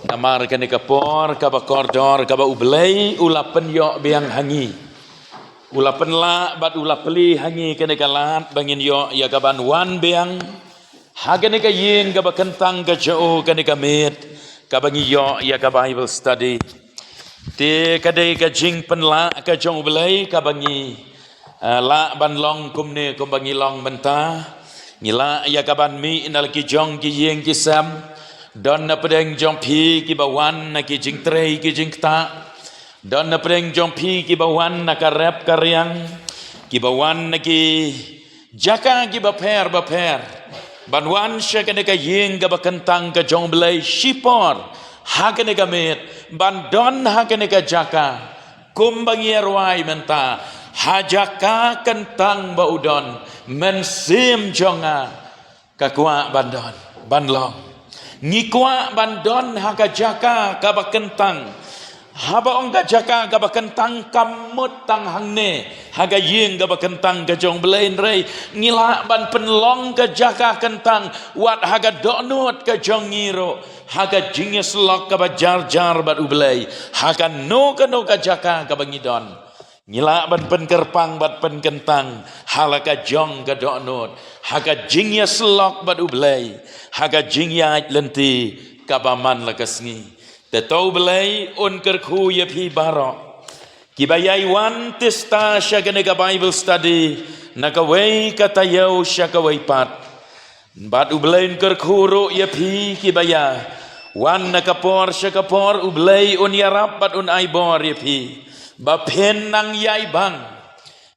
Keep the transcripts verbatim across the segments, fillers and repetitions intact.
Namar kane ka por kaba kordor kaba U Blei u la pynïoh biang ha ngi, u la pynlah bad u la plie ha ngi kane ka lad ba ngin ïoh ïa kaban wan biang ha kane ka ïing kaba kyntang ka jong u, kane ka miet kaba ngi ïoh ïa ka Bible study. Te ka dei ka jingpynlah ka jong U Blei kaba ngi, ah, lah ban long kumne kumba ngi long mynta. Ngi lah ïa kaban mih na la ki jong ki ïing ki sem. Don na pdeng jong phi kiba wan na ki jingtrei ki jingktah. Don na pdeng jong phi kiba wan na ka rep ka riang, kiba wan na ki jaka kiba pher ba pher, ban wan sha kane ka ïing kaba kyntang ka jong U Blei shipor ha kane ka miet, ban don ha kane ka jaka kumba ngi rwai mynta, ha jaka kyntang ba u don, Mynsiem jong nga ka kwah ban don, ban long. Ngi kwah ban don ha ka jaka kaba kyntang. Haba ong ka jaka kaba kyntang, kam mut tang hangne ha ka ïing kaba kyntang ka jong U Blei, hynrei ngi lah ban pynlong ka jaka kyntang wat ha ka dohnud ka jong ngi ruh, ha ka jingïasyllok kaba jar jar bad U Blei, ha kano kano ka jaka kaba ngi don. Ngi lah ban pynkyrpang bad pynkyntang ha la ka jong ka dohnud, ha ka jingïasyllok bad U Blei, ha ka jingïaid lynti kaba man la ka sngi. Te to U Blei un kyrkhu ïa phi baroh kiba ïai wan tista sha kane ka Bible study na kawei ka taïew sha kawei pat. Bad U Blei un kyrkhu ruh ïa phi kiba ïa wan na ka por sha ka por, U Blei un ïarap bad un ai bor ïa phi ba phin nang ïai bang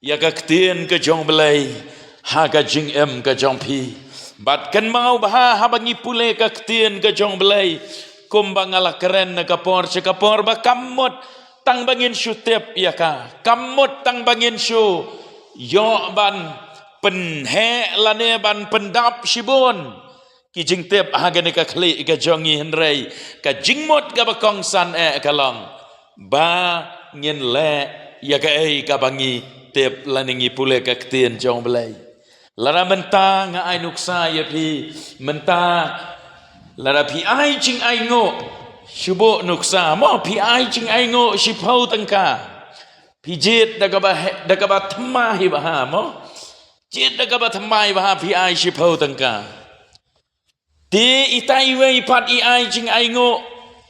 ïa ka ktien ka jong U Blei ha ka jingim ka jong phi. Bad kynmaw bha, haba ngi pule ka ktien ka jong U Blei, kumba nga la kren na ka por sha ka por, ba kam mut tang ba ngin shu tip ïa ka, kam mut tang ba ngin shu ïoh ban pynheh lane ban pyndap shibun ki jingtip ha kane ka khlieh ka jong ngi, hynrei ka jingmut kaba kongsan eh ka long ba ngin leh ïa kaei kaba ngi tip lane ngi pule ka ktien jong U Blei. Lada mynta nga ai nuksa ïa phi, mynta lada phi ai jingainguh, shu buh nuksa mo, phi ai jingainguh shiphew tyngka, phi jied da kaba he-, da kaba thymmai bha mo, jied da kaba thymmai bha, phi ai shiphew tyngka. Te itai iwei pat i ai jingainguh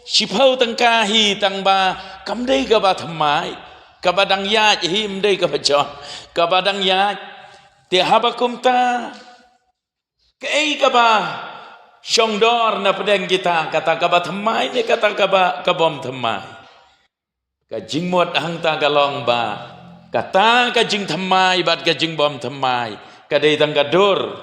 shiphew tyngka hi, tang ba kam dei kaba thymmai, kaba dang ïaid hi, ym dei kaba jot, kaba dang ïaid. Te haba kumta, kaei kaba shong dor na pdeng kita, kata kaba thymmai ne kata kaba, ka bym thymmai? Ka jingmut hangta ka long ba kata ka jingthymmai bad ka jingbym thymmai ka dei tang ka dur,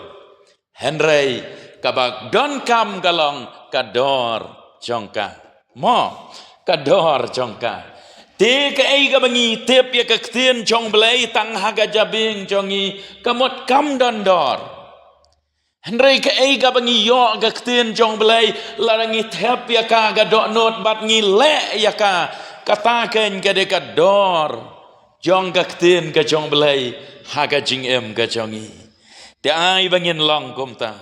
hynrei kaba donkam ka long ka dor jong ka. Mo, ka dor jong ka. Te kaei kaba ngi tip ïa ka ktien jong U Blei tang ha ka jabieng jong ngi, ka mut kam don dor. Hynrei kaei kaba ngi ïoh ka ktien jong U Blei, lada ngi thep ïa ka ka dohnud bad ngi leh ïa ka, kata kein ka dei ka dor jong ka ktien ka jong U Blei ha ka jingim ka jong ngi. Te ai ba ngin long kumta.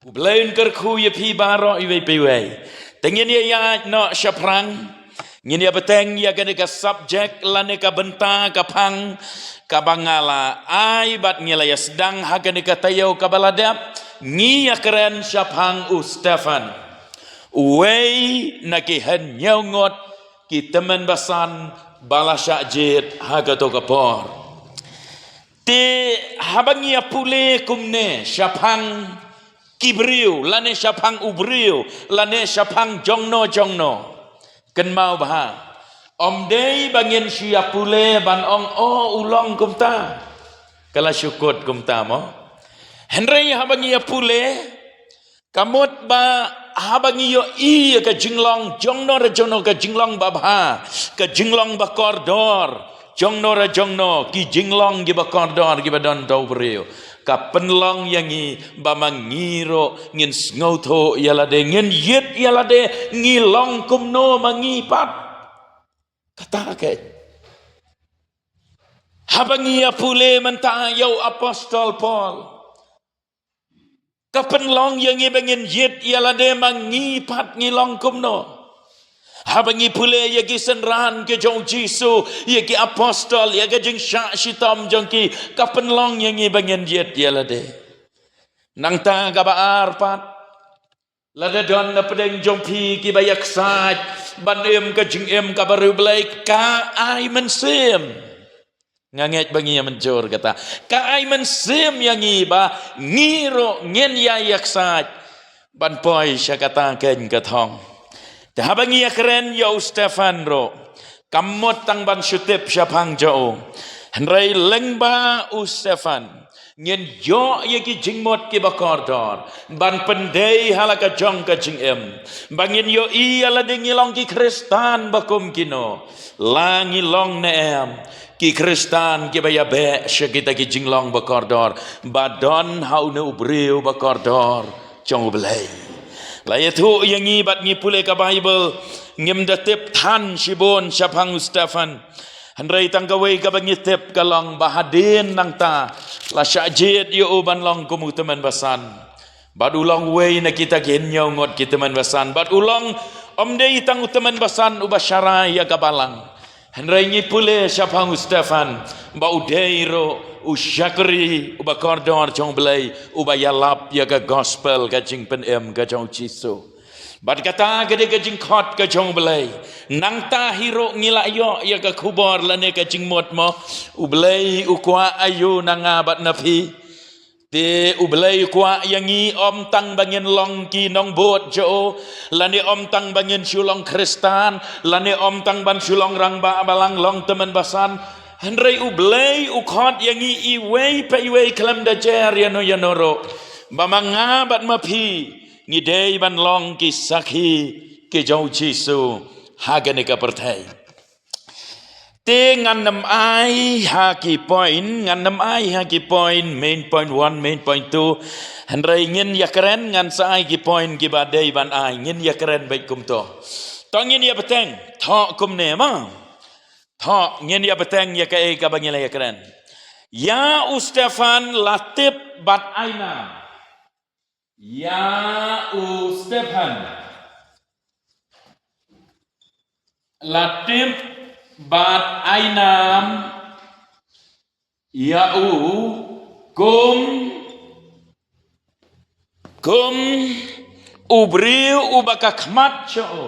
U Blei un kyrkhu ïa phi baroh iwei pa iwei. Te ngin ïa ïaid noh shaphrang. Ngin ïa bteng ïa kane ka subject lane ka bynta ka phang kaba nga la ai bad ngi la ïa sdang ha kane ka taïew kaba la dep, ngi ïa kren shaphang u Stephan, uwei na ki hynñiew ngut ki tymmen basan ba la shah jied ha kato ka por. Te haba ngi ïa pule kumne shaphang ki briew, lane shaphang u briew, lane shaphang jongno jongno, kynmaw bha, ym dei ba ngin shu ïa pule ban ong, oh, u long kumta, ka la shu kut kumta mo. Hynrei haba ngi ïa pule, ka mut ba haba ngi ïohi ïa ka jinglong jongno re jongno, ka jinglong babha, ka jinglong bakordor jongno re jongno, ki jinglong kiba kordor kiba don da u briew, ka pynlong ïa ngi ba ma ngi ruh ngin sngewthuh ïa lade, ngin ïit ïa lade, ngi long kumno ma ngi pat. Kata kein. Haba ngi ïa pule mynta ïa u apostol Paul, Ka pynlong ïa ngi ba ngin ïit ïa lade ma ngi pat ngi long kumno. Haba ngi pule ïa ki synran ki jong u Jisu, ïa ki apostol, ïa ka jingshah shitom jong ki, ka pynlong ïa ngi ba ngin ïit ïa lade. Nangta kaba ar pat, lada don na pdeng jong phi kiba ïaksaid ban im ka jingim kaba riewblei, ka ai mynsiem. Nga ngeit ba ngi ïa mynjur kata. Ka ai mynsiem ïa ngi ba ngi ruh ngin ïa ïaksaid ban poi sha kata keiñ ka thong. Te haba ngi ïakren ïa u Stephan ruh, kam mut tang ban shu tip shaphang jong u. Hynrei lyngba u Stephan ngin ïoh ïa ki jingmut kiba kordor ban pyndei ha la ka jong ka jingim, ba ngin ïohi ïa lade ngi long ki Khristan ba kum kino, la ngi long ne em ki Khristan kiba ïabeh sha kita ki jinglong ba kordor ba don ha une u briew ba kordor jong U Blei. La ïathuh ïa ngi bad ngi pule ka Baibl, ngim da tip than shibun shaphang u Stephan. Hynrei tang kawei kaba ngi tip ka long ba hadien nangta la shah jied ïa u ban long kum u tymmen basan. Bad u long uwei na kita ki hynñiew ngut ki tymmen basan. Bad u long, ym dei tang u tymmen basan uba sharai ïa ka balang. Hynrei ngi pule shaphang u Stephan ba u dei ruh u shakri uba kordor jong U Blei, uba ïalap ïa ka gospel, ka jingpynim ka jong u Jisu. Bad kata ka dei ka jingkhot ka jong U Blei. Nangta hi ruh ngi la ïoh ïa ka khubor lane ka jingmut mo, U Blei u kwah aïu na nga bad na phi. Te U Blei u kwah ïa ngi ym tang ba ngin long ki nongbud jong u, lane ym tang ba ngin shu long Khristan, lane ym tang ban shu long rangbah balang, long tymmen basan. Hynrei U Blei u khot ïa ngi iwei pa iwei khlem da jer ïano ïano ruh, ba ma nga bad ma phi ngi dei ban long ki sakhi ki jong u Jisu ha kane ka pyrthei. Te ngan ym ai ha ki point, ngan ym ai ha ki point, main point one, main point two. Hynrei ngin ïakren, ngan sa ai ki point kiba dei ban ai, ngin ïakren beit kumto. To ngin ïa bteng, to kumne ma. To ngin ïa bteng ïa kaei kaba ngi la ïakren. Ïa u Stephan la tip bad ai nam. Ïa u Stephan la tip bad ai nam ïa u kum, kum u briew uba ka khmat jong u.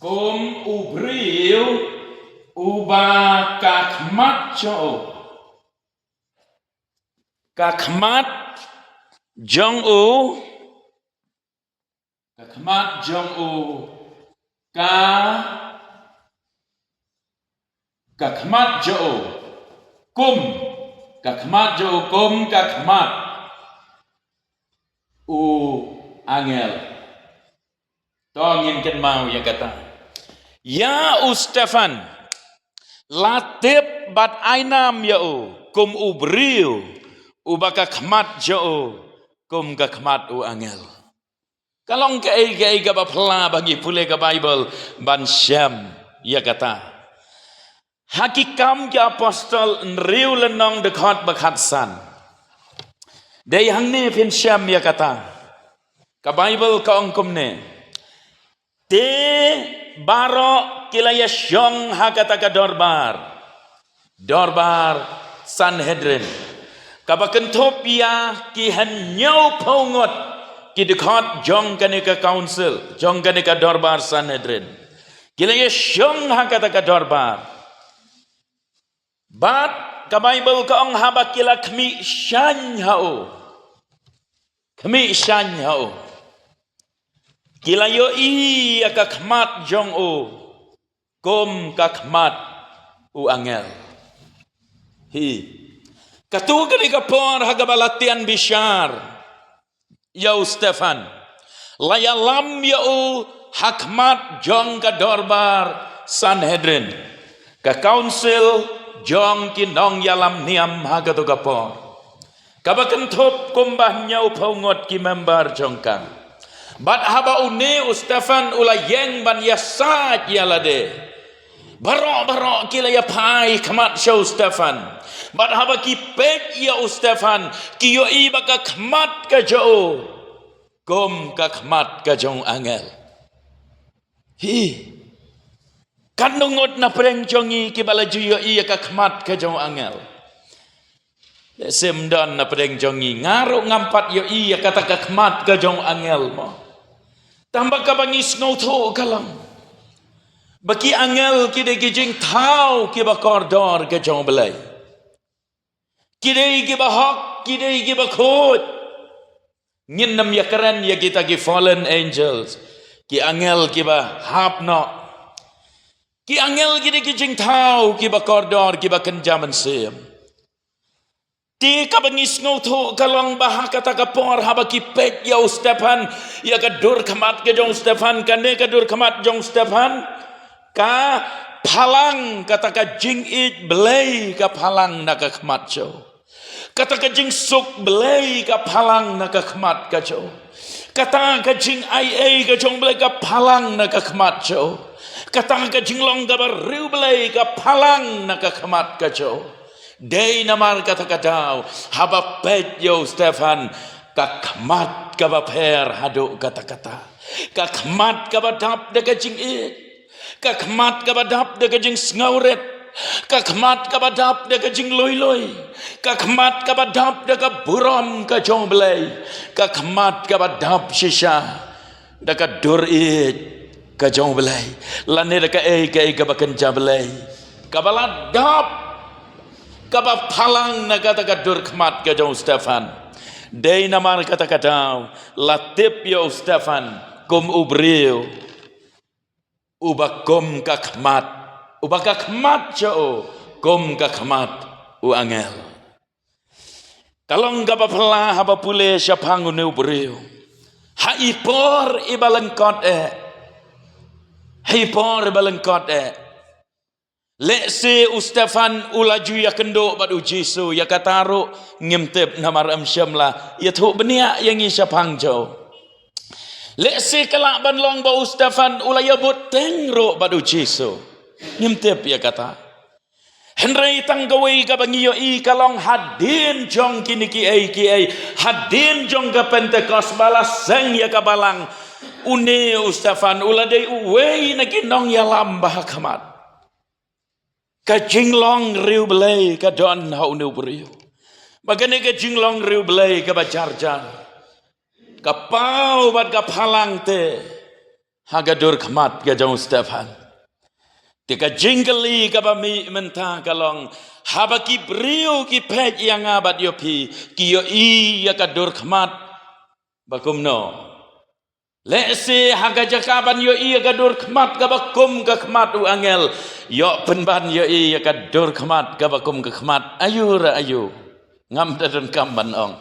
Kum u briew uba ka khmat jong u. Ka khmat jong u. Ka khmat jong u. Ka, ka khmat jong u. Kum. Ka khmat jong u kum ka khmat u angel. To ngin kynmaw ïa kata. Ïa u Stephan la tip bad ai nam ïa u kum u briew uba ka khmat jong u kum ka khmat u angel. Ka long kaei kaei kaba phylla ba ngi pule ka Baibl ban shem ïa kata. Ha Ki Kam ki Apostol hynriew lynnong dkhot ba khatsan. Dei hangne phin shem ïa kata. Ka Baibl ka ong kumne. Te baroh ki la ïashong ha kata ka dorbar. Dorbar Sanhedrin. Kaba kynthup ïa ki hynñiewphew ngut ki dkhot jong kane ka council, jong kane ka dorbar Sanhedrin. Ki la ïashong ha kata ka dorbar. Bad ka Baibl ka ong haba ki la khmih shaiñ ha u. Khmih shaiñ ha u. Ki la ïohi ïa ka khmat jong u kum ka khmat u angel. Hi. Katto katne ka por ha kaba la tian bishar ïa u Stephan, la ïalam ïa u ha khmat jong ka dorbar Sanhedrin, ka council jong ki nongïalam niam ha kato ka por. Kaba kynthup kumba hynñiewphew ngut ki member jong ka. Bad haba une u Stephan u la ïeng ban ïasaid ïa lade, Baroh baroh ki la ïa phai khmat sha u Stephan. Bad haba ki peit ïa u Stephan, ki ïohi ba ka khmat ka jong u kum ka khmat ka jong u angel. Hi. Katno ngut na pdeng jong ngi kiba la ju ïohi ïa ka khmat ka jong u angel. Lehse ym don na pdeng jong ngi, nga ruh ngam pat ïohi ïa kata ka khmat ka jong u angel mo. Tangba kaba ngi sngewthuh ka long ba ki angel ki dei ki jingthaw kiba kordor ka jong u Blei. Ki dei kiba hok, ki dei kiba khuid. Ngin nym ïakren ïa kita ki fallen angels, ki angel kiba hap noh. Ki angel ki dei ki jingthaw kiba kordor, kiba kynja mynsiem. Te kaba ngi sngewthuh ka long ba ha kata ka por haba ki peit ïa u Stephan, ïa ka dur khmat ka jong u Stephan, kane ka dur khmat jong u Stephan ka phalang, kata ka jingïeit Blei ka phalang na ka khmat jong u. Kata ka jingsuk Blei ka phalang na ka khmat ka jong u. Kata ka jingai ei ka jong u Blei ka phalang na ka khmat jong u. Kata ka jinglong kaba riewblei ka phalang na ka khmat ka jong u. Dei namar kata ka daw, haba peit ïa u Stephan, ka khmat kaba pher haduh katta katta. Ka khmat kaba dap da ka jingïeit. Ka khmat kaba dap da ka jingsngewrit. Ka khmat kaba dap da ka jingluilui. Ka khmat kaba dap da ka burom ka jong u Blei. Ka khmat kaba dap shisha da ka dur ïeit ka jong u Blei, lane da kaei kaei kaba kynja Blei, kaba la dap, kaba phalang na kata ka dur khmat ka jong u Stephan. Dei namar kata ka daw, la tip ïa u Stephan kum u briew uba kum ka khmat, uba ka khmat jong u kum ka khmat u angel. Ka long kaba phylla haba pule shaphang une u briew. Ha i por iba lyngkot eh. Ha i por iba lyngkot eh. Lehse u Stephan u la ju ïakynduh bad u Jisu, ïa kata ruh ngim tip namar ym shym la ïathuh bniah ïa ngi shaphang jong u. Lehse ka lah ban long ba u Stephan u la ïabud teng ruh bad u Jisu. Ngim tip ïa kata. Hynrei tang kawei kaba ngi ïohi ka long hadien jong kine kiei kiei, hadien jong ka Pentekost ba la seng ïa ka balang, une u Stephan u la dei uwei na ki nongïalam ba ha khmat. Ka jinglong riewblei ka don ha une u briew. Ba kane ka jinglong riewblei kaba jar jar, ka paw bad ka phalang te ha ka dur khmat ka jong u Stephan. Te ka jingkylli kaba mih mynta ka long, haba ki briew ki peit ïa nga bad ïa phi, ki ïohi ïa ka dur khmat ba kumno? Lehse ha ka jaka ban ïohi ïa ka dur khmat kaba kum ka khmat u angel, ïoh pynban ïohi ïa ka dur khmat kaba kum ka khmat aïu re aïu. Ngam da donkam ban ong.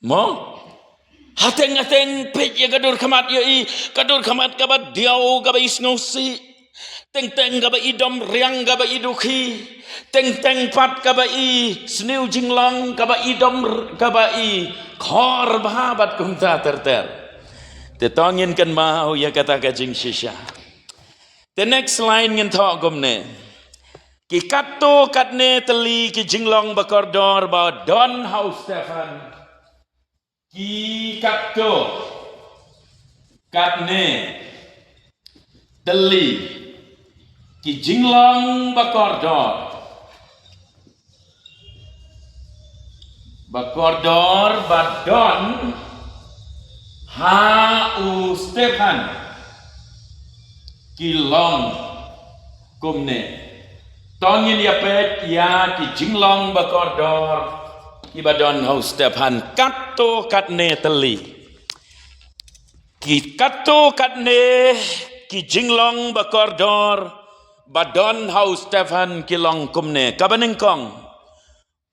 Mo? Hateng hateng peit ïa ka dur khmat ïohi, ka dur khmat kaba diaw, kaba i sngewsih. Teng teng kaba i dom riang, kaba i dukhi. Teng teng pat kaba i sniew jinglong, kaba i dom r-, kaba i khor bha bad kumta ter ter. Te to ngin kynmaw ïa kata ka jingshisha. Te next line ngin thoh kumne. Ki katto katne tylli ki jinglong ba kordor ba don ha u Stephan. Ki katto katne tylli ki jinglong ba kordor, ba kordor ba don ha u Stephan ki long kumne. To ngin ïa peit ïa ki jinglong ba kordor kiba don ha u Stephan katto katne tylli. Ki katto katne ki jinglong ba kordor ba don ha u Stephan ki long kumne. Kaba nyngkong,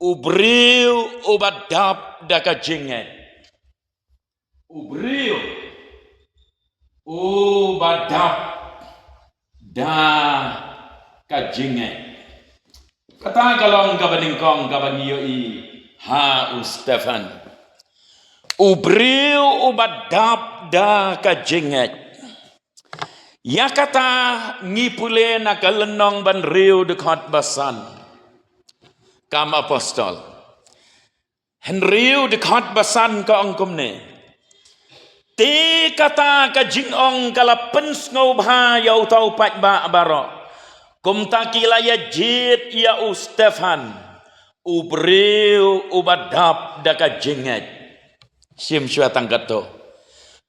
u briew uba dap da ka jingngeit. U briew uba dap da ka jingngeit. Kata ka long kaba nyngkong kaba ngi ïohi ha u Stephan. U briew uba dap da ka jingngeit. Ïa kata ngi pule na ka lynnong ba hynriew dkhot ba san. Kam Apostol hynriew dkhot ba san ka ong kumne: Te kata ka jingong ka la pynsngewbha ïa uta u paidbah baroh. Kumta ki la ïa jied ïa u Stephan, u briew uba dap da ka jingngeit. Shim shuwa tang katto.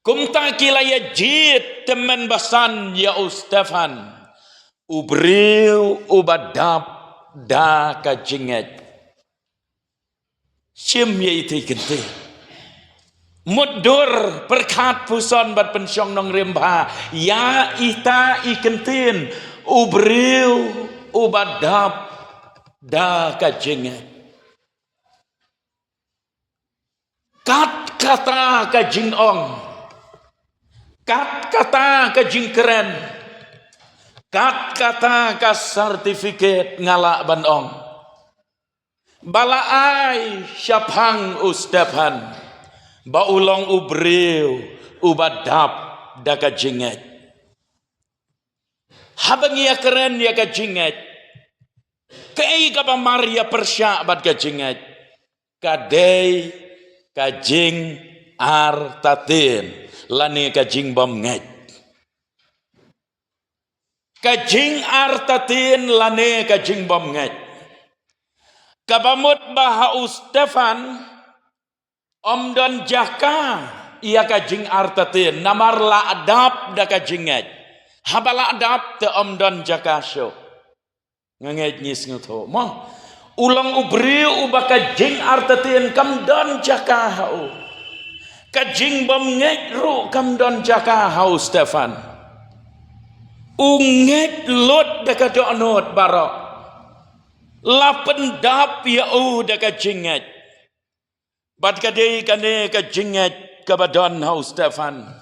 Kumta ki la ïa jied tymmen ba san ïa u Stephan, u briew uba dap da ka jingngeit. Shim ïa ita i kyntien. Mutdur, pyrkhat, puson bad pynshong nongrim bha ïa ita i kyntien, u briew uba dap da ka jingngeit. Kat kata ka jingong, kat kata ka jingkren, kat kata ka certificate, nga lah ban ong, ba la ai shaphang u Stephan ba u long u briew uba dap da ka jingngeit. Haba ngi ïa kren ïa ka jingngeit, kaei kaba mar ïa pyrshah bad ka jingngeit? Ka dei ka jingartatien lane ka jingbymngeit. Ka jingartatien lane ka jingbymngeit. Kaba mut ba ha u Stephan ym don jaka ïa ka jingartatien, namar la dap da ka jingngeit. Haba la dap te ym don jaka shuh. Nga ngeit ngi sngewthuh mo. U long u briew uba ka jingartatien kam don jaka ha u. Ka jingbymngeit ruh kam don jaka ha u Stephan. U ngeit lut da ka dohnud baroh. La pyndap ïa u da ka jingngeit. Bad ka dei kane ka jingngeit kaba don ha u Stephan.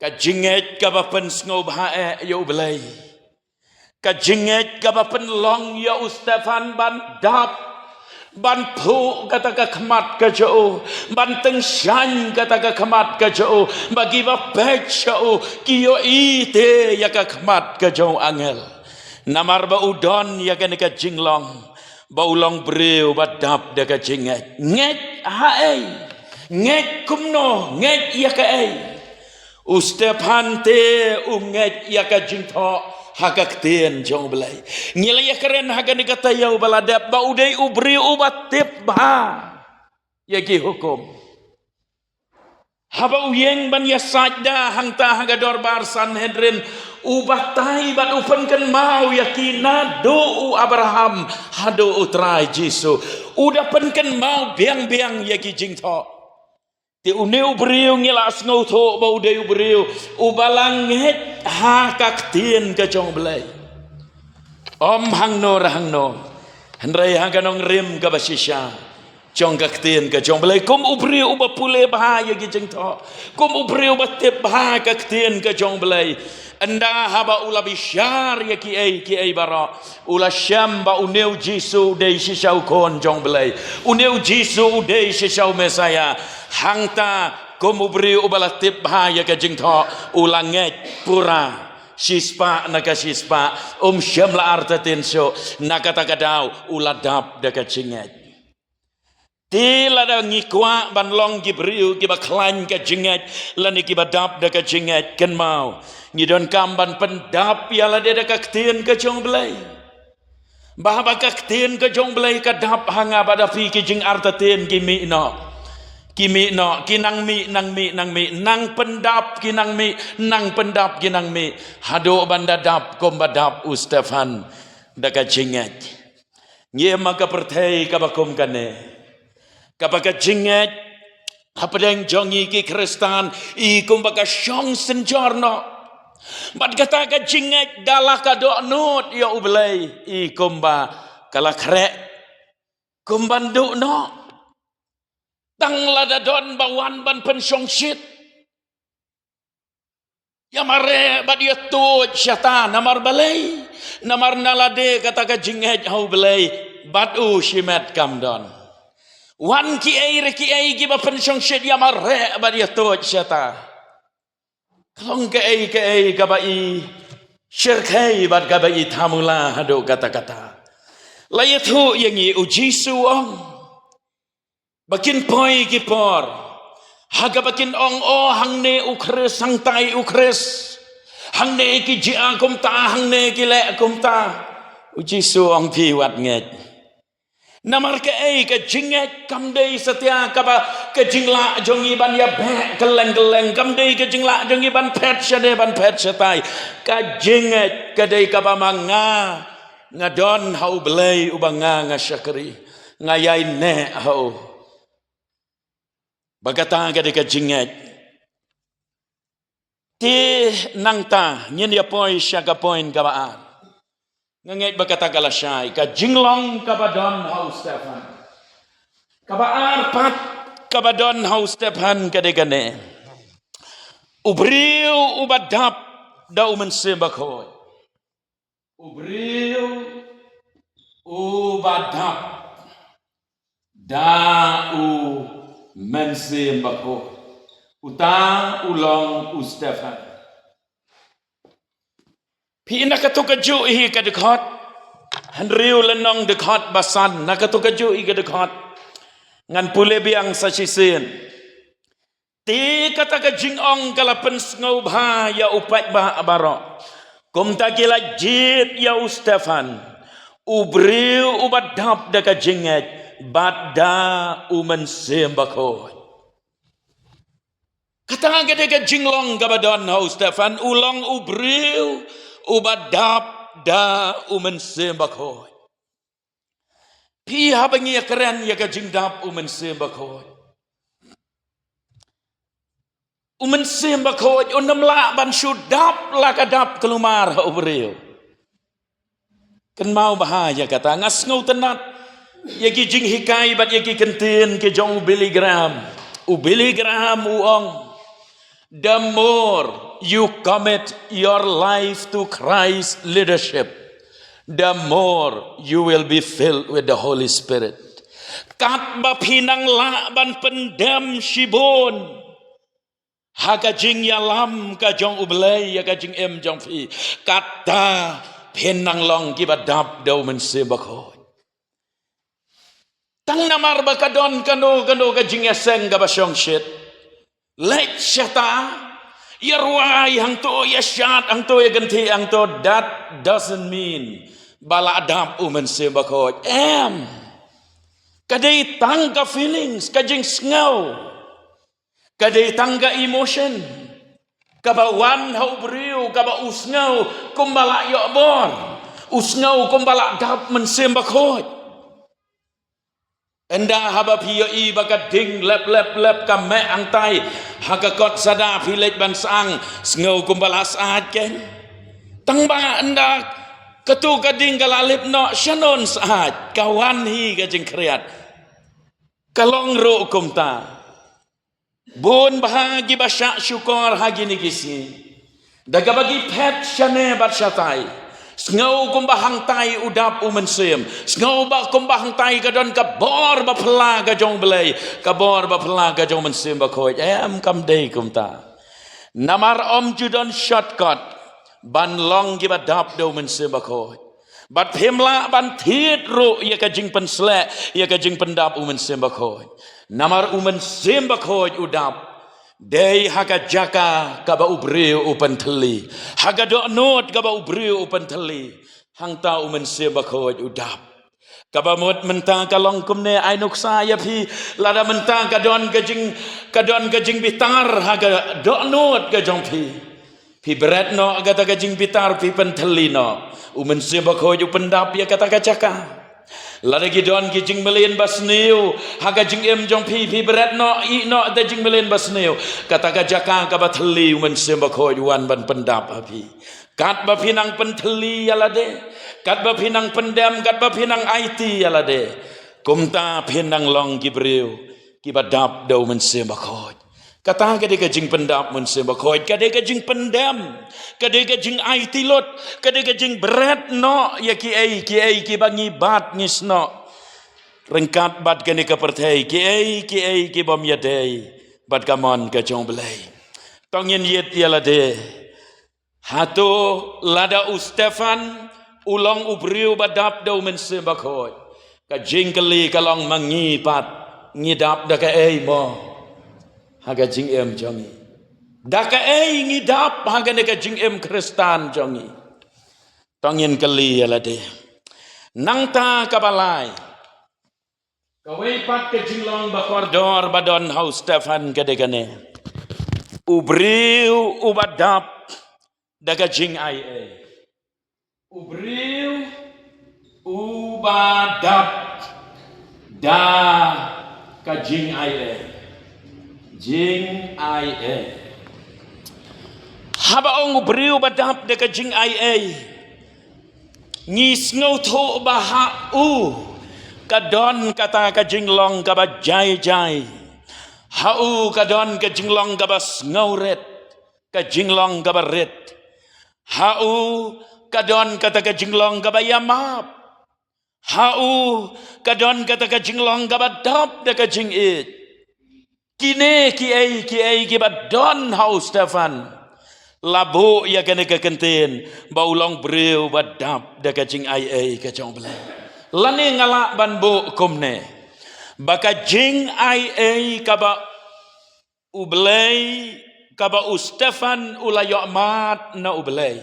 Ka jingngeit kaba pynsngewbha eh ïa u Blei. Ka jingngeit kaba pynlong ïa u Stephan ban dap, ban phuh kata ka khmat ka jong u, ban tyngshaiñ kata ka khmat ka jong u, ba kiba peit sha u ki ïohi te ïa ka khmat ka jong u angel. Namar ba u don ïa kane ka jinglong ba u long briew ba dap da ka jingngeit. Ngeit ha ei? Ngeit kumno? Ngeit ïa kaei? U Stephan te u ngeit ïa ka jingthoh ha ka ktien jong u Blei. Ngi la ïa kren ha kane ka taïew ba la dep ba u dei u briew uba tip bha ïa ki hukum. Haba u ïeng ban ïasaid da hangta ha ka dorbar Sanhedrin, u batai bad u pynkynmaw ïa ki naduh u Abraham haduh u Trai Jisu. U da pynkynmaw biang biang ïa ki jingthoh. Te une u briew ngi la sngewthuh ba u dei u briew uba la ngeit ha ka ktien ka jong u Blei. Ym hangno re hangno, hynrei ha ka nongrim kaba shisha jong ka ktien ka jong u Blei, kum u briew uba pule bha ïa ki jingthoh, kum u briew uba tip bha ka ktien ka jong u Blei. Ynda haba u la bishar ïa kiei kiei baroh, u la shem ba une u Jisu u dei shisha u Khun jong u Blei, une u Jisu u dei shisha u Messaïah. Hangta kum u briew uba la tip bha ïa ka jingthoh, u la ngeit pura shispah na ka shispah, um shem la artatien shuh. Na kata ka daw u la dap da ka jingngeit. Te lada ngi kwah ban long ki briew kiba khlaiñ ka jingngeit lane kiba dap da ka jingngeit, kynmaw ngi donkam ban pyndap ïa lade da ka ktien ka jong u Blei. Ba haba ka ktien ka jong u Blei ka dap ha nga bad ha phi, ki jingartatien ki mih noh. Ki mih noh, ki nang mih, nang mih, nang mih, nang pyndap ki nang mih, nang pyndap ki nang mih, haduh ban da dap kumba dap u Stephan da ka jingngeit. Ngi im ha ka pyrthei kaba kum kane, kaba ka jingngeit hapdeng jong ngi ki Khristan i kumba ka shong synjor noh. Bad kata ka jingngeit da la ka dohnud ïa u Blei i kumba ka la khreh kumban duh noh. Tang lada don ba wan ban pynshongshit, ïa mareh bad ïa tuid shata. Namar balei? Namar na lade kata ka jingngeit ha u Blei bad u shimet kam don. Wan kiei re kiei kiba pynshongshit, ïa mareh bad ïa tuid shata. Ka long kaei kaei kaba i shyrkhei bad kaba i thamula haduh katta katta. La ïathuh ïa ngi, u Jisu u ong ba kin poi ki por ha kaba kin ong, "O, hangne u Khrist, hangtai u Khrist, hangne ki jia kumta, hangne ki leh kumta." U Jisu u ong, "Phi wat ngeit." Namar kaei? Ka jingngeit kam dei satia kaba ka jinglah jong ngi ban ïabeh kylleng kylleng, kam dei ka jinglah jong ngi ban phet shane ban phet shatai. Ka jingngeit ka dei kaba ma nga, nga don ha U Blei uba nga nga shakri, nga ïaineh ha u. Ba kata ka dei ka jingngeit. Te nangta ngin ïa poi sha ka point kaba ar. Nga ngeit ba kata ka lashai, ka jinglong kaba don ha u Stephan. Kaba ar pat kaba don ha u Stephan ka dei kane: U briew uba dap da U Mynsiem Bakhuid. U briew uba dap da U Mynsiem Bakhuid. Uta u long u Stephan. Phi, na kato kajuh hi ka dkhot hynriew lynnong, dkhot ba san, na kato kajuh hi ka dkhot. Ngan pule biang sa shisien. Te kata ka jingong ka la pynsngewbha ïa u paidbah baroh. Kumta ki la jied ïa u Stephan, u briew uba dap da ka jingngeit bad da U Mynsiem Bakhuid. Kata ka dei ka jinglong kaba don ha u Stephan, u long u briew uba dap da U Mynsiem Bakhuid. Phi, haba ngi ïakren ïa ka jingdap U Mynsiem Bakhuid, U Mynsiem Bakhuid un ym lah ban shu dap la ka dap kulmar ha u briew. Kynmaw bha ïa kata, nga sngewtynnat ïa ki jinghikai bad ïa ki kyntien ki jong u Billy Graham. U Billy Graham u ong, "The more you commit your life to Christ's leadership, the more you will be filled with the Holy Spirit." Katba phi nang lah ban pyndem shibun ha ka jingïalam ka jong U Blei ïa ka jingim jong phi, kata phin nang long kiba dap da U Mynsiem Bakhuid. Tang namar ba ka don kano kano ka jingïaseng kaba shongshit, leit shata, ïa rwai hangto, ïa shad hangto, ïa kynthih hangto, that doesn't mean ba la dap U Mynsiem Bakhuid. Em. Ka dei tang ka feelings, ka jingsngew. Ka dei tang ka emotion kaba wan ha u briew, kaba u sngew kumba la ïoh bor, u sngew kumba la dap Mynsiem Bakhuid. Ynda haba phi ïohi ba ka ding lep lep lep, ka meh hangtai ha ka kot sada, phi leit ban sah, sngew kumba la sah kein. Tang ba ynda katu ka ding ka la lip noh, shanon sah, ka wan hi ka jingkhriat. Ka long ruh kumta. Bun bha kiba shah shukor ha kine ki sngi da kaba ki phet shane bad shatai, sngew kumba hangtai u dap U Mynsiem, sngew ba kumba hangtai ka don ka bor ba phylla ka jong U Blei, ka bor ba phylla ka jong U Mynsiem Bakhuid. Em, kam dei kumta. Namar ym ju don shortcut ban long kiba dap da U Mynsiem Bakhuid. Bad phim lah ban thied ruh ïa ka jingpynsleh ïa ka jingpyndap U Mynsiem Bakhuid. Namar U Mynsiem Bakhuid u dap dei ha ka jaka kaba u briew u pynthylli, ha ka dohnud kaba u briew u pynthylli, hangta U Mynsiem Bakhuid u dap. Kaba mut mynta ka long kumne, ai nuksa ïa phi, lada mynta ka don ka jing, ka don ka jingbitar ha ka dohnud ka jong phi, phi bret noh kata ka jingbitar, phi pynthylli noh, U Mynsiem Bakhuid u pyndap ïa kata ka jaka. Lada ki don ki jingmlien basniew ha ka jingim jong phi, phi bret noh, ïeh noh da jingmlien basniew, kata ka jaka kaba thylli, U Mynsiem Bakhuid u wan ban pyndap ha phi. Katba phi nang pynthylli ïa lade, katba phi nang pyndem, katba phi nang aiti ïa lade, kumta phin nang long ki briew kiba dap da U Mynsiem Bakhuid. Kata ka dei ka jingpyndap Mynsiem Bakhuid, ka dei ka jingpyndem, ka dei ka jingaiti lut, ka dei ka jingbret noh ïa kiei kiei kiba ngi bat ngi snoh ryngkat bad kane ka pyrthei, kiei kiei ki bym ïadei bad ka mon ka jong U Blei. To ngin ïeit ïa lade. Hato lada u Stephan u long u briew ba dap da u Mynsiem Bakhuid, ka jingkylli ka long ma ngi pat, ngi dap da kaei mo ha ka jingim jong ngi? Da kaei ngi dap ha kane ka jingim Khristan jong ngi? To ngin kylli ïa lade. Nangta kaba lai, kawei pat ka jinglong ba kordor ba don ha u Stephan ka dei kane: u briew uba dap da ka jingaiei. U briew uba dap da ka jingaiei. Jingaiei. Haba ong u briew ba dap da ka jingaiei, ngi sngewthuh ba ha u ka don kata ka jinglong kaba jai jai. Ha u ka don ka jinglong kaba sngewrit, ka jinglong kaba rit. Ha u ka don kata ka jinglong kaba ïamap. Ha u ka don kata ka jinglong kaba dap da ka jingïeit. Kine kiei kiei kiba don ha u Stephan la buh ïa kane ka kyntien ba u long briew ba dap da ka jingaiei ka jong U Blei. Lane nga lah ban buh kumne, ba ka jingaiei kaba U Blei, kaba u Stephan u la ïohmad na U Blei.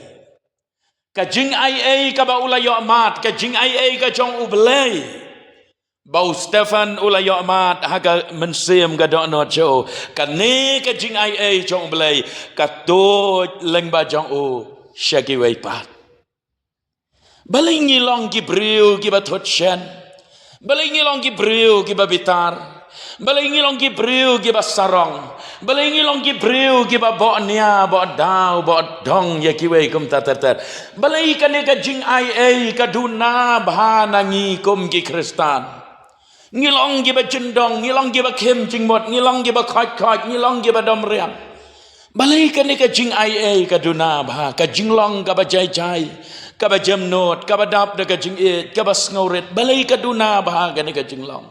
Ka jingaiei kaba u la ïohmad, ka jingaiei ka jong U Blei, ba u Stephan u la ïohmad ha ka mynsiem ka dohnud jong u. Kane ka jingaiei jong U Blei ka tuid lyngba jong u sha kiwei pat. Balei ngi long ki briew kiba thut shen? Balei ngi long ki briew kiba bitar? Balei ngi long ki briew kiba sarong? Balei ngi long ki briew kiba boh nia, boh daw, boh dong ïa kiwei kumta ter ter? Balei kane ka jingaiei ka duna bha na ngi kum ki Khristan? Ngi long kiba jyndong, ngi long kiba khim jingmut, ngi long kiba khoit khoit, ngi long kiba dom riang. Balei kane ka jingaiei ka duna bha, ka jinglong kaba jai jai, kaba jemnud, kaba dap da ka jingïeit, kaba sngewrit? Balei ka duna bha kane ka jinglong?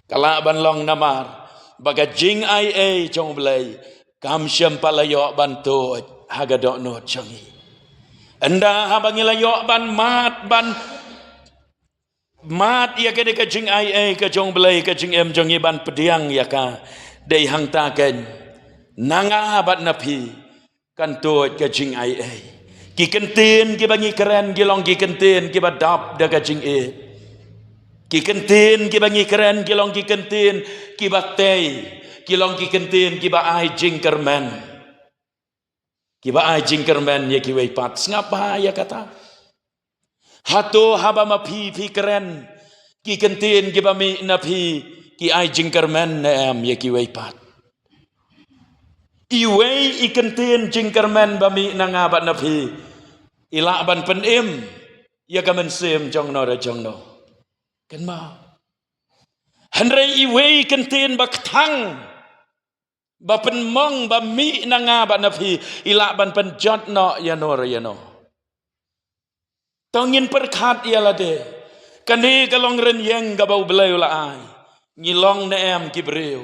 Ka lah ban long namar ba ka jingaiei jong U Blei kam shym pat la ïoh ban tuid ha ka dohnud jong ngi. Ynda haba ngi la ïoh ban mad, ban mad ïa kane ka jingaiei ka jong U Blei, ka jingim jong ngi ban pdiang ïa ka, dei hangta keiñ, na nga bad na phi, kan tuid ka jingaiei. Ki kyntien kiba ngi kren ki long ki kyntien kiba dap da ka jingïeit. Ki kyntien kiba ngi kren ki long ki kyntien kiba tei, ki long ki kyntien kiba ai jingkyrmen, kiba ai jingkyrmen ïa kiwei pat. Sngap bha ïa kata. Hato haba ma phi phi kren ki kyntien kiba mih na phi, ki ai jingkyrmen ne em ïa kiwei pat? Iwei i kyntien jingkyrmen ba mih na nga bad na phi i lah ban pynim ïa ka mynsiem jong no re jong no? Kynmaw. Hynrei iwei i kyntien ba kthang, ba pynmong, ba mih na nga bad na phi, i lah ban pynjot noh ïa no re ïa no. To ngin pyrkhat ïa lade. Kane ka long rynïeng kaba U Blei u la ai. Ngi long ne em ki briew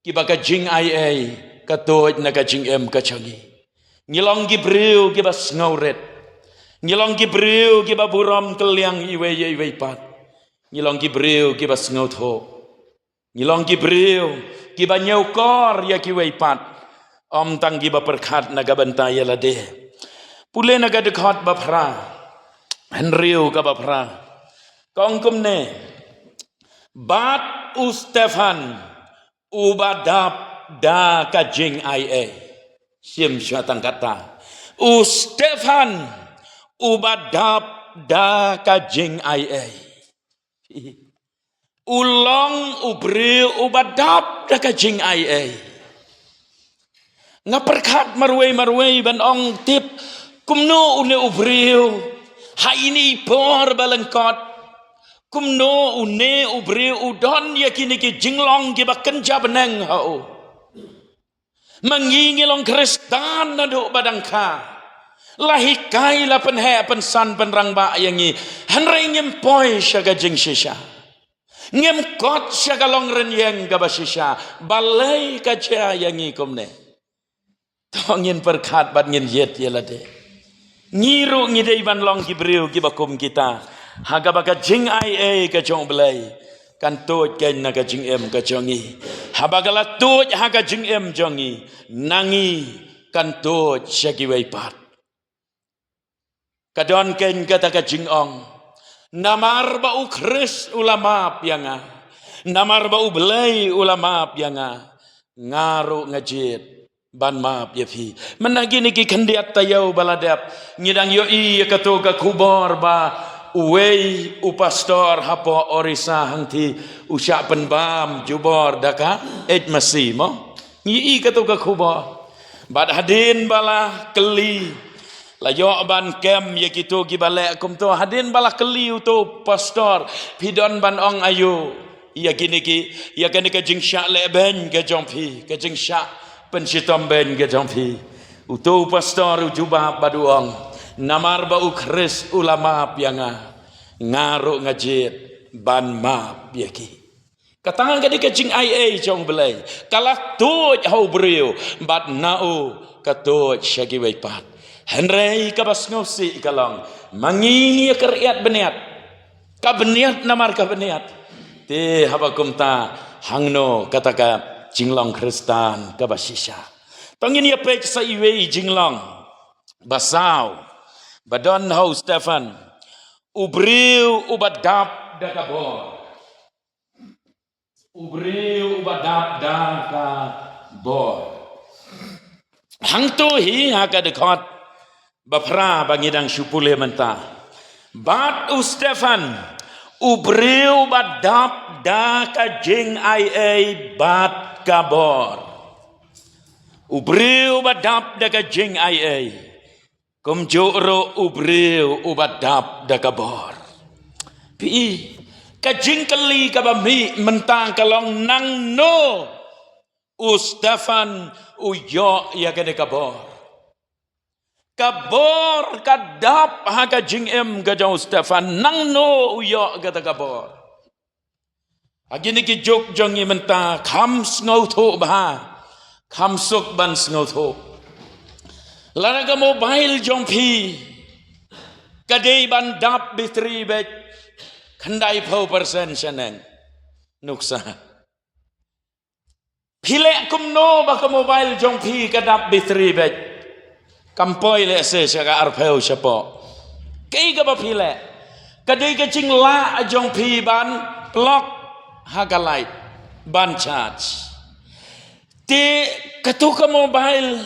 kiba ka jingaiei ka tuid na ka jingim ka jong ngi? Ngi long ki briew kiba sngewrit? Ngi long ki briew kiba burom kylliang iwei ïa iwei pat? Ngi long ki briew kiba sngewthuh? Ngi long ki briew kiba ñiewkor ïa kiwei pat, ym tang kiba pyrkhat na ka bynta ïa lade. Pule na ka dkhot ba phra, hynriew kaba phra, ka ong kumne: Bad u Stephan uba dap da ka jingaiei. Shim shuwa tang kata. U Stephan uba dap da ka jingaiei. U long u briew uba dap da ka jingaiei. Nga pyrkhat marwei marwei ban ong tip kumno une u briew ha ine i por ba lyngkot. Kumno une u briew u don ïa kine ki jinglong kiba kynja bneng ha u. Ma ngi ngi long Khristan naduh ba dang kha. La hikai, la pynheh pynsan pynrangbah ïa ngi, hynrei ngim poi sha ka jingshisha. Ngim kot sha ka long rynïeng kaba shisha. Balei ka jia ïa ngi kumne? To ngin pyrkhat bad ngin ïeit ïa lade. Ngi ruh ngi dei ban long ki briew kiba kum kita. Ha kaba ka jingaiei ka jong U Blei kan tuid kein na ka jingim ka jong ngi. Haba ka la tuid ha ka jingim jong ngi, na ngi kan tuid sha kiwei pat. Ka don kein kata ka jingong. Namar ba U Khrist u la map ïa nga. Namar ba U Blei u la map ïa nga. Nga ruh nga jied ban map ïa phi. Mynta kine ki khyndiat taïew ba la dep, ngi dang ïohi ïa kato ka khubor ba uwei u pastor hapoh Orissa hangthie u shah pynbam jubor da ka eit masi mo. Ngi ïohi kato ka khubor. Bad hadien ba la kylli, la ïoh ban kem ïa kito kiba leh kumto. Hadien ba la kylli uto u pastor, phi don ban ong aïu ïa kine ki, ïa kane ka jingshah lehbeiñ ka jong phi, ka jingshah pynshitom beiñ ka jong phi? Uto u pastor u jubab bad u ong, namar ba U Khrist u la map ïa nga, nga ruh nga jied ban map ïa ki. Kata ka dei ka jingaiei jong U Blei. Ka la tuid ha u briew bad na u ka tuid sha kiwei pat. Hynrei kaba sngewsih ka long, ma ngi ngi ïa kyriat bniat. Ka bniat namar ka bniat. Te haba kumta, hangno kata ka jinglong Khristan kaba shisha? To ngin ïa peit sa iwei i jinglong ba saw ba don ha u Stephan, u briew uba dap da ka bor. U briew uba dap da ka bor. Hangto hi ha ka dkhot ba phra ba ngi dang shu pule mynta. Bad u Stephan, u briew ba dap da ka jingaiei bad ka bor. U briew ba dap da ka jingaiei. Kumjuh ruh u briew uba dap da ka bor. Phi i, ka jingkylli kaba mih mynta ka long nangno u Stephan u ïoh ïa kane ka bor. Ka bor ka dap ha ka jingim ka jong u Stephan, nangno u ïoh kata ka bor. Ha kine ki juk jong ngi mynta kham sngewthuh bha, kham suk ban sngewthuh. Lada ka mobile jong phi ka dei ban dap battery beit khyndaiphew percent shaneng. Nuksa. Phi leh kumno ba ka mobile jong phi ka dap battery beit? Kam poi lehse sha ka arphew shapoh. Kaei kaba phi leh? Ka dei ka jinglah jong phi ban plug ha ka light ban charge. Te kato ka mobile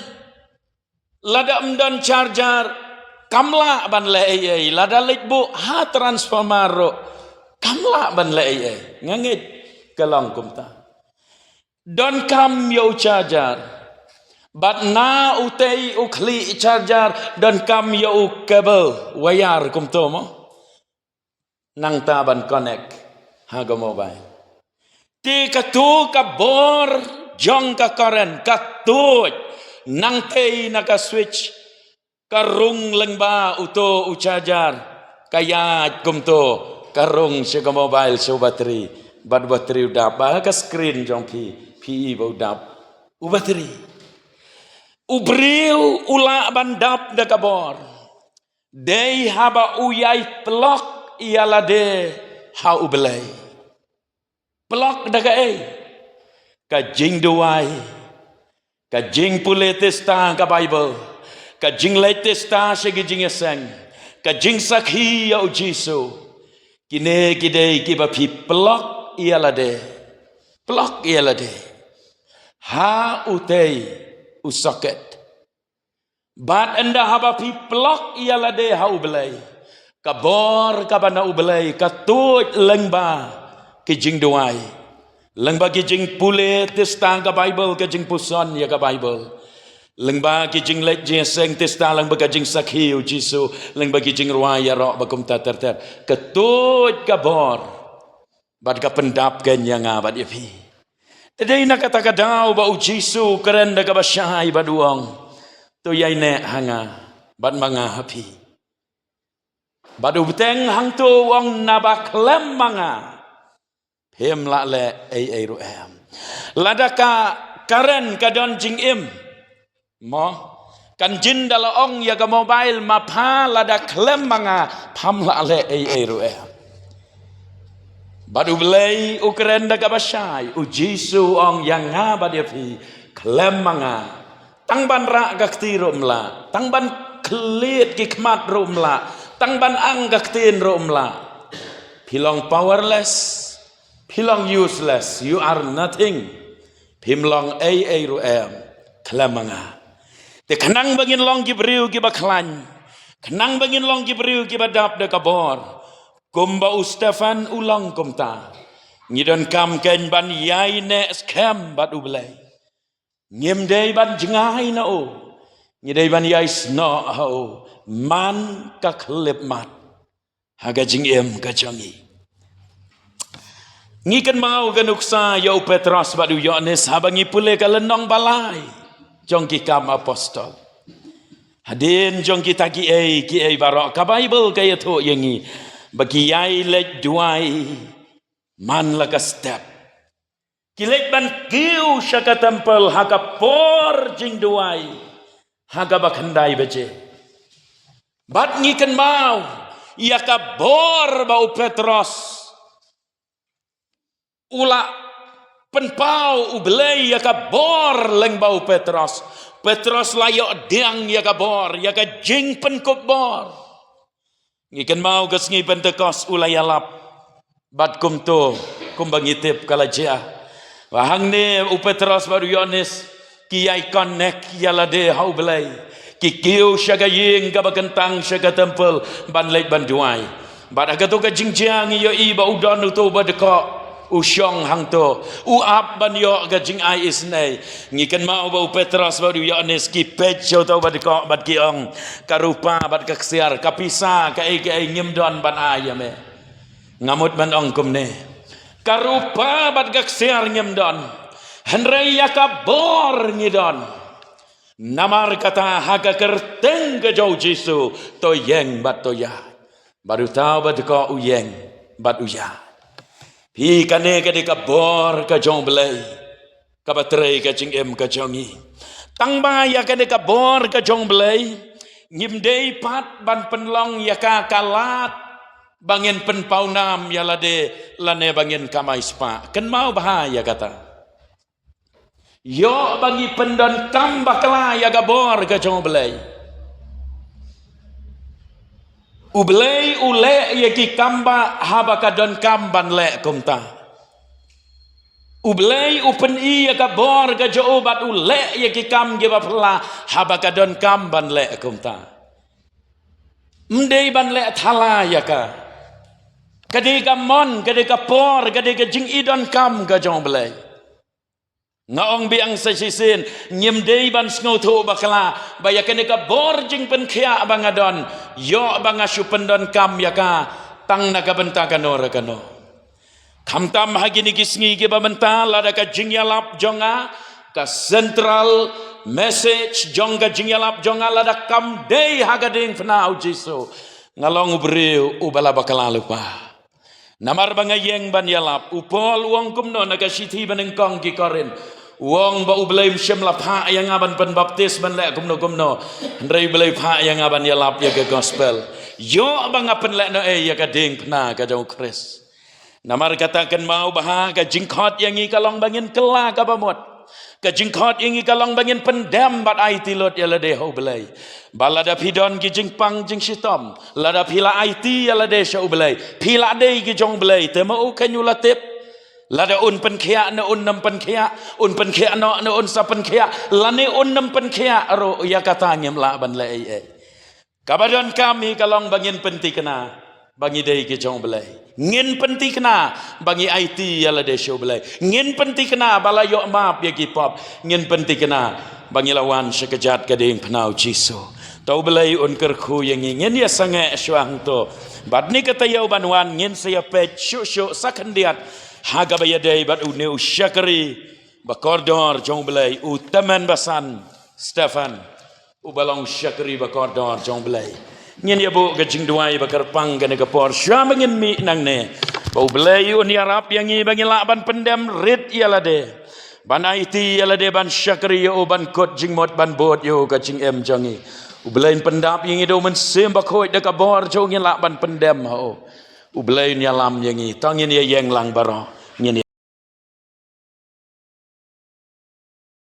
lada ym don charger kam lah ban leh ei ei, lada leit buh ha transformer ruh kam lah ban leh ei ei. Nga ngeit ka long kumta. Donkam ïa u charger. Bad na utei u khlieh charger donkam ïa u cable, wire kumto mo. Nangta ban connect ha ka mobile. Te kato ka bor jong ka current ka tuid nangtei na ka switch. Ka rung lyngba uto u charger, ka ïaid kumto, ka rung sha ka mobile, sha u battery, bad u battery u dap, ba ha ka screen jong phi, phi i ba u dap u battery. U briew u lah ban dap da ka bor dei haba u ïai plug ïa lade ha U Blei. Plug da kaei? Ka jingduwai, ka jingpule tista ka Bible, ka jingleit tista sha ki jingïaseng, ka jingsakhi ïa u Jisu. Kine ki dei kiba phi plug ïa lade, plug ïa lade ha utei u socket. Bad ynda haba phi plug ïa lade ha U Blei, ka bor kaba na U Blei ka tuid lyngba ki jingduwai, lyngba ki jingpule tista ka Bible, ka jingpuson ïa ka Bible, lyngba ki jingleit jingïaseng tista, lyngba ka jingsakhi ïa u Jisu, lyngba ki jingrwai ïaroh ba kumta ter ter, ka tuid ka bor. Bad ka pyndap kein ïa nga bad ïa phi. Te dei na kata ka daw ba u Jisu u kren da kaba shai bad u ong, to ïaineh ha nga bad ma nga ha phi. Bad u bteng hangto u ong, naba khlem ma nga phim lah leh ei ei ruh em. Lada ka current ka don jingim, Mo, kan jin da la ong ïa ka mobile ma pha lada khlem ma nga pham lah leh ei ei ruh em. Bad U Blei u kren da kaba shai, U Jisu u ong ïa nga bad ïa phi, khlem ma nga. Tang ban rah ka kti ruh mlah, tang ban khlieh ki khmat ruh mlah, tang ban ang ka ktien ruh mlah. Phi long powerless, phi long useless, you are nothing. Phim long ei ei ruh em khlem ma nga. Te khnang ba ngin long ki briew kiba khlaiñ, khnang ba ngin long ki briew kiba dap da ka bor, kumba u Stephan u long kumta, ngi donkam kein ban ïai neh skhem bad U Blei. Ngim dei ban jngai na u, ngi dei ban ïai snoh ha u man ka khyllipmat ha ka jingim ka jong ngi. Ngi kynmaw ka nuksa ïa u Petros bad u Ïoannis haba ngi pule ka lynnong ba lai jong ki Kam Apostol. Hadien jong kita kiei kiei baroh, ka Baibl ka ïathuh ïa ngi ba ki ïai leit duwai man la ka step. Ki leit ban kiew sha ka templ ha ka por jingduwai, ha kaba khyndai baje. Bad ngi kynmaw ïa ka bor ba u Petros u la pynpaw, U Blei ïa ka bor lyngba u Petros. Petros la ïoh diang ïa ka bor, ïa ka jingpynkup bor. Ngi kynmaw ka sngi Pentekost u la ïalap bad kumto, kumba ngi tip ka la jia. Ba hangne u Petros bad u Ïoannis ki ïai connect ïa lade ha U Blei. Ki kiew sha ka ïing kaba kyntang, sha ka templ, ban leit ban duwai. Bad ha kato ka jingjia ngi ïohi ba u don uto u badkoh u shong hangto, u ap ban ïoh ka jingai isynei. Ngi kynmaw ba u Petros bad u Ïoannis ki peit sha uto u badkoh bad ki ong, ka rupa bad ka ksiar, ka pisa, kaei kaei ngim don ban ai ïa me. Nga mut ban ong kumne, ka rupa bad ka ksiar ngim don, hynrei ïa ka bor ngi don. Namar kata ha ka kyrteng ka jong u Jisu, to ïeng bad to ïaid. Bad uta u badkoh u ïeng bad u ïaid. Phi, kane ka dei ka bor ka jong U Blei kaba trei ka jingim ka jong ngi. Tang ba ïa kane ka bor ka jong U Blei ngim dei pat ban pynlong ïa ka ka lad ba ngin pynpaw nam ïa lade lane ba ngin kamai spah. Kynmaw bha ïa kata. Ïoh ba ngi pyndonkam bakla ïa ka bor ka jong U Blei. U Blei u leh ïa ki kam ba haba ka donkam ban leh kumta. U Blei u pyni ïa ka bor ka jong u bad u leh ïa ki kam kiba phylla haba ka donkam ban leh kumta. Ym dei ban leh thala ïa ka. Ka dei ka mon, ka dei ka por, ka dei ka jingidonkam ka jong U Blei. Nga ong biang sa shisien, ngim dei ban sngewthuh bakla ba ïa kane ka bor jingpynkhiah ba nga don, ïoh ba nga shu pyndonkam ïa ka tang na ka bynta kano re kano. Khamtam ha kine ki sngi kiba mynta, lada ka jingïalap jong nga, ka central message jong ka jingïalap jong nga lada kam dei ha ka diengphna u Jisu, nga long u briew uba la bakla lypa. Namar ba nga ïeng ban ïalap, u Paul u ong kumno na ka shithi banyngkong ki Korinth? U ong ba U Blei um shym la phah ïa nga ban pynbaptis ban leh kumno kumno, hynrei U Blei u phah ïa nga ban ïalap ïa ka gospel. Ïoh ba nga pynlehnohei ïa ka diengphna ka jong u Khrist. Namar kata kynmaw bha, ka jingkhot ïa ngi ka long ba ngin kylla kaba mut. Ka jingkhot ïa ngi ka long ba ngin pyndem bad aiti lut ïa lade ha U Blei. Ba lada phi don ki jingpang jingshitom, lada phi la aiti ïa lade sha U Blei, phi la dei ki jong U Blei, te ma u kan ïoh la tip. Lada un pynkhiah ne un nym pynkhiah, un pynkhiah noh ne un sa pynkhiah, lane un nym pynkhiah ruh, ïa kata ngim lah ban leh ei ei. Kaba donkam hi ka long ba ngin pynthikna ba ngi dei ki jong U Blei. Ngin pynthikna ba ngi aiti ïa lade sha U Blei. Ngin pynthikna ba la ïoh map ïa ki pop. Ngin pynthikna ba ngi la wan sha ka jait ka diengphna u Jisu. To U Blei un kyrkhu ïa ngi, ngin ïa sangeh shuwa hangto. Bad kane ka taïew ban wan ngin sa ïa peit shuh shuh sa khyndiat ha kaba ïadei bad une u shakri ba kordor jong U Blei, u tymmen basan Stephan, uba long shakri ba kordor jong U Blei. Ngin ïa buh ka jingduwai ba kyrpang kane ka por, shuwa ba ngin mih nangne, ba U Blei un ïarap ïa ngi ba ngin lah ban pyndem rit ïa lade. Ban aiti ïa lade ban shakri ïa u, ban kut jingmut ban bud ïa u ka jingim jong ngi. U Blei un pyndap ïa ngi da u Mynsiem Bakhuid, da ka bor jong u ngin lah ban pyndem ha u. U Blei un ïalam ïa ngi. To ngin ïa ïeng lang baroh.